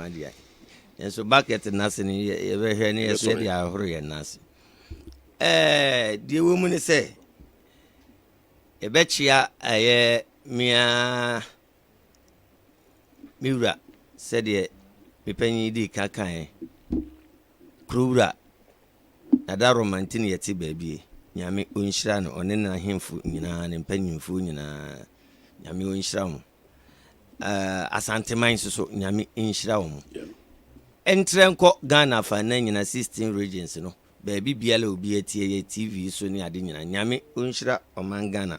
Adeɛ nso bucket n'ase no yɛbɛhwɛ ne yɛso yɛde ahoro yɛn n'ase. Deɛ wɔ mu ne sɛ yɛbɛkyea ɛyɛ mmea me wura, sɛdeɛ me panyin di ka kaeɛ, kurowura Nada Roma nti ne yɛte baabi. Nyame ɔnhyira no, ɔne n'ahemfo nyinaa, ne mpanyimfoɔ nyinaa. Nyame ɔnhyira mo. Asanteman nso so, Nyame nhyira wɔn. Ɛntrɛ nkɔ Ghana afa na nyina 16 regions no, baabi biara obi atie yɛ TV so ne ade nyinaa, Nyame ɔnhyira ɔman Ghana.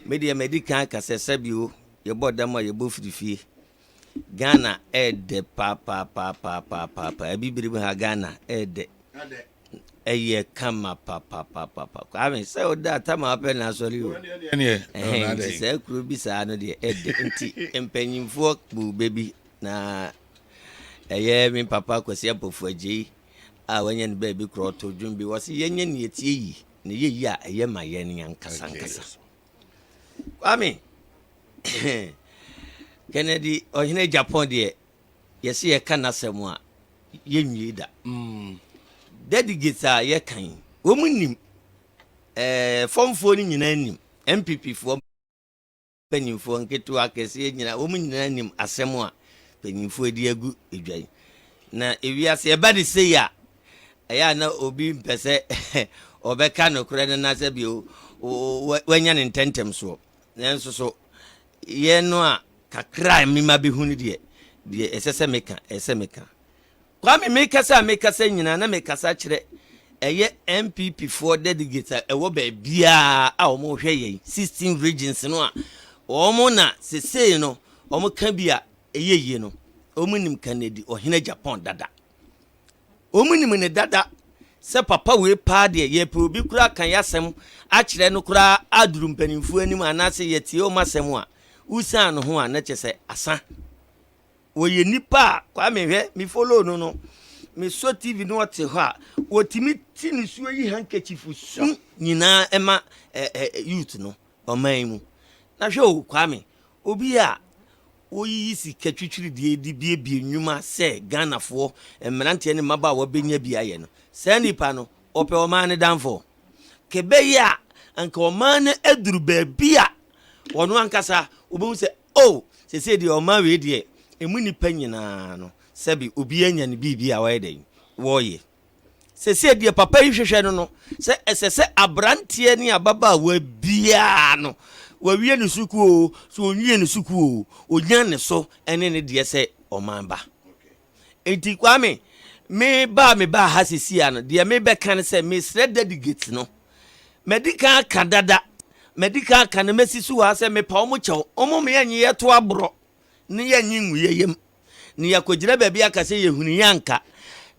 Me deɛ, madi kan aka sɛ, sɛbio, yɛbɔ dam a yɛbɔ firifie. Ghana ɛɛdɛ paapaapaapaapaapa. Abibire mu ha, Ghana ɛɛdɛ, ɛyɛ kama papapapapa. Kwame, sɛ woda atama apɛ na asɔre o. Nti saa kuro bi saa no deɛ, ɛdɛ. Nti mpanyimfoɔ bu bɛ bi na ɛyɛ me papa Kwasi Ampofo Agyei a wanya ne baabi korɔ, ɔto dwom bi wɔ sɛ yɛnyɛ ne yɛtie yi na yɛyi a ɛyɛ ma yɛn ankasa ankasa. Kwame, Kennedy Ɔhene Agyapong deɛ, yɛsɛ yɛka n'asɛm a yɛnwie da. Delegates a yɛka yi, wɔn nim fɔmfoɔ no nyinaa nim, NPP foɔ mpanyinfoɔ nketewa, akɛseɛ nyinaa, wɔn nyinaa nim asɛm a mpanyinfoɔ de agu edwa yi. Na ewiase ɛba de sei a, ɛyɛ a na obi mpɛ sɛ ɔbɛka nokorɛ no na sɛ bio wanya ne ntɛntɛm soɔ. Nanso so yɛn no a kakra a mema bɛhu no deɛ, ɛsɛ sɛ meka, ɛsɛ sɛ meka. Kwame, mekasa a mekasa nyinaa na mekasa kyerɛ ɛyɛ NPP foɔ delegates a ɛwɔ baabiaa a wɔn hwɛ yɛn 16 regions no a wɔn na sesei no wɔn ka bi a ɛyɛ yie no. Wɔn nim Kennedy Ɔhene Agyapong dada, wɔn nim ne dada sɛ papa wei paa deɛ, yɛpɛ obi koraa ka yɛ asɛm akyerɛ no koraa aduru mpanimfoɔ anim anaasɛ yɛtie wɔn asɛm a wosan no ho a, na kyerɛ sɛ asa wɔyɛ nipa a. Kwame, hwɛ, me follow no, mesɔ TV no, ɔte hɔ a wɔtumi ti ne suo yi handkerchief su nyinaa ɛma ɛ ɛ youth no ɔman yi mu. Na hwɛ o, Kwame, obi a woyiyi sika twitwiri de biebie nnwuma sɛ Ghanafoɔ mmeranteɛ ne mmabaawa bɛnya bi ayɛ no, saa nipa no ɔpɛ ɔman no danfo kɛbɛyɛ a anka ɔman no aduru baabi a ɔno ankasa wobɛhu sɛ o sɛsɛ deɛ, ɔman wei deɛ, ɛmu nipa nyinaa no, sɛbi, obi anya ne biribi a wɔyɛ dɛn wɔreyɛ. Sɛsɛ deɛ papa yi hwehwɛ no sɛ ɛsɛ sɛ aberanteɛ ne ababaawa biara no wawie ne sukuu o, so onwie ne sukuu o, onya ne so ɛne ne deɛ sɛ ɔman ba. Nti Kwame, me ba me ba ha sisi a no deɛ, mebɛka no sɛ mesrɛ delegate no. Madi kan aka dada, madi kan aka no, mɛsi so wɔ ha sɛ mepa ɔmo kyɛw, ɔmo me yɛnye yɛto aborɔ ne yɛnye ngu yɛyam ne yɛakɔgyina baabi aka sɛ yɛhunu yɛ anka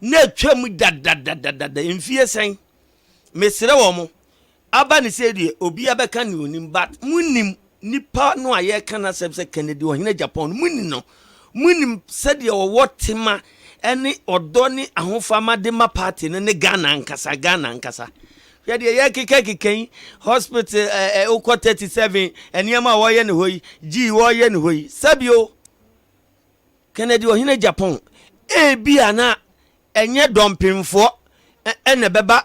na atwam dadadadadada mfie sɛn. Mesrɛ wɔ mo, aba ne sɛ deɛ obi abɛka ne onim, but monim nipa no a yɛka no asɛm sɛ Kennedy Ɔhene Agyapong no, muni no, monim sɛdeɛ ɔwɔ tema ne ɔdɔ ne ahofama de ma party no ne Ghana ankasa. Ghana ankasa, hwɛ deɛ yɛkeka keka yi, hospital ɛ ɛ wokɔ 37, nneɛma a wɔyɛ ne hɔ yi, gyi wɔyɛ ne hɔ yi, sɛbio Kennedy Ɔhene Agyapong, ebi a na ɛnyɛ dɔmpemfoɔ ɛna ɛbɛba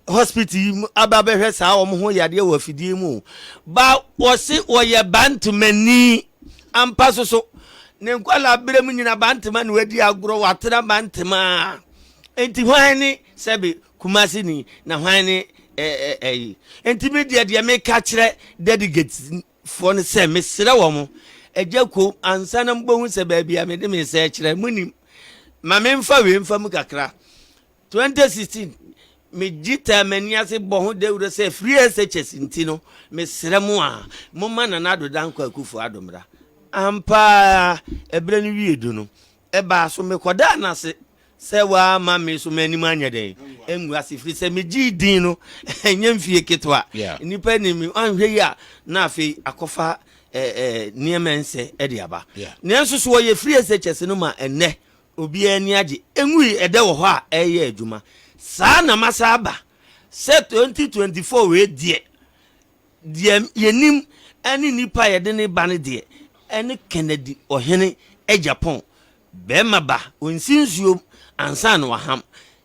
hospital yi mu aba bɛhwɛ saa wɔn ho yadeɛ wɔ afidie mu o. Ba wɔsi wɔyɛ bantomani ampa so so ne nkwalaa abere mu nyina bantama na wadi agorɔ, watena bantama. Nti hwan ne sɛbi Kumasi ni na hwan ne ɛɛ ɛyi? Nti mi deɛ meka kyerɛ delegates foɔ no sɛ mesrɛ wɔn, agya ko ansa na mbɔhu sɛ baabi a mede me nsa kyerɛ mu nim ma memfa wei mfa mu kakra. 2016 megye taa m'ani ase bɔ ho dawuro sɛ free SHS, nti no mesrɛ mo a momma Nana Addo Dankwa Akufo Addo mmra. Ampaa ɛberɛ no wie du no, ɛbaa so mekɔdaa n'ase sɛ waama me so m'anim anyɛ dɛn ɛngu ase, firi sɛ megyee din no ɛnyɛ mfie ketewa. Nnipa nim anhwɛ yi a, na afei akɔfa nneɛma nsɛ ɛde aba. Nanso so wɔyɛ free SHS no ma ɛnnɛ obiara ani agye, ɛngui, ɛdɛ wɔ hɔ a ɛyɛ adwuma saa. Na masa aba sɛ 2024 wei deɛ, yɛnim ɛne nipa a yɛde ne ba no deɛ, ɛne Kennedy Ɔhene Agyapong. Bɛrima ba, ɔnsi nsuom ansa na waham.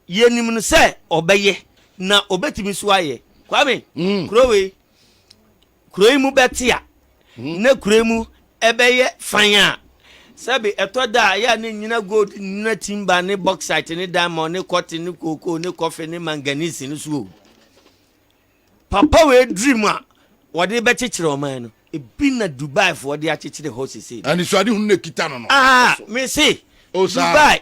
Yɛnim no sɛ ɔbɛyɛ na ɔbɛtumi so ayɛ. Kwame, kuro wei, kuro yi mu bɛte a, na kuro yi mu ɛbɛyɛ fan a, sɛbi ɛtɔ da a, ɛyɛ a ne nyina gold, nyina timber ne bauxite ne diamond ne cotton ne cocoa ne coffee ne manganese no so o. Papa wei dream a wɔde bɛkyekyere ɔman no, ebi na Dubai foɔ de akyekyere hɔ sese. Anisoade hunu na ekita no. Ah, me se O, saa. Dubai.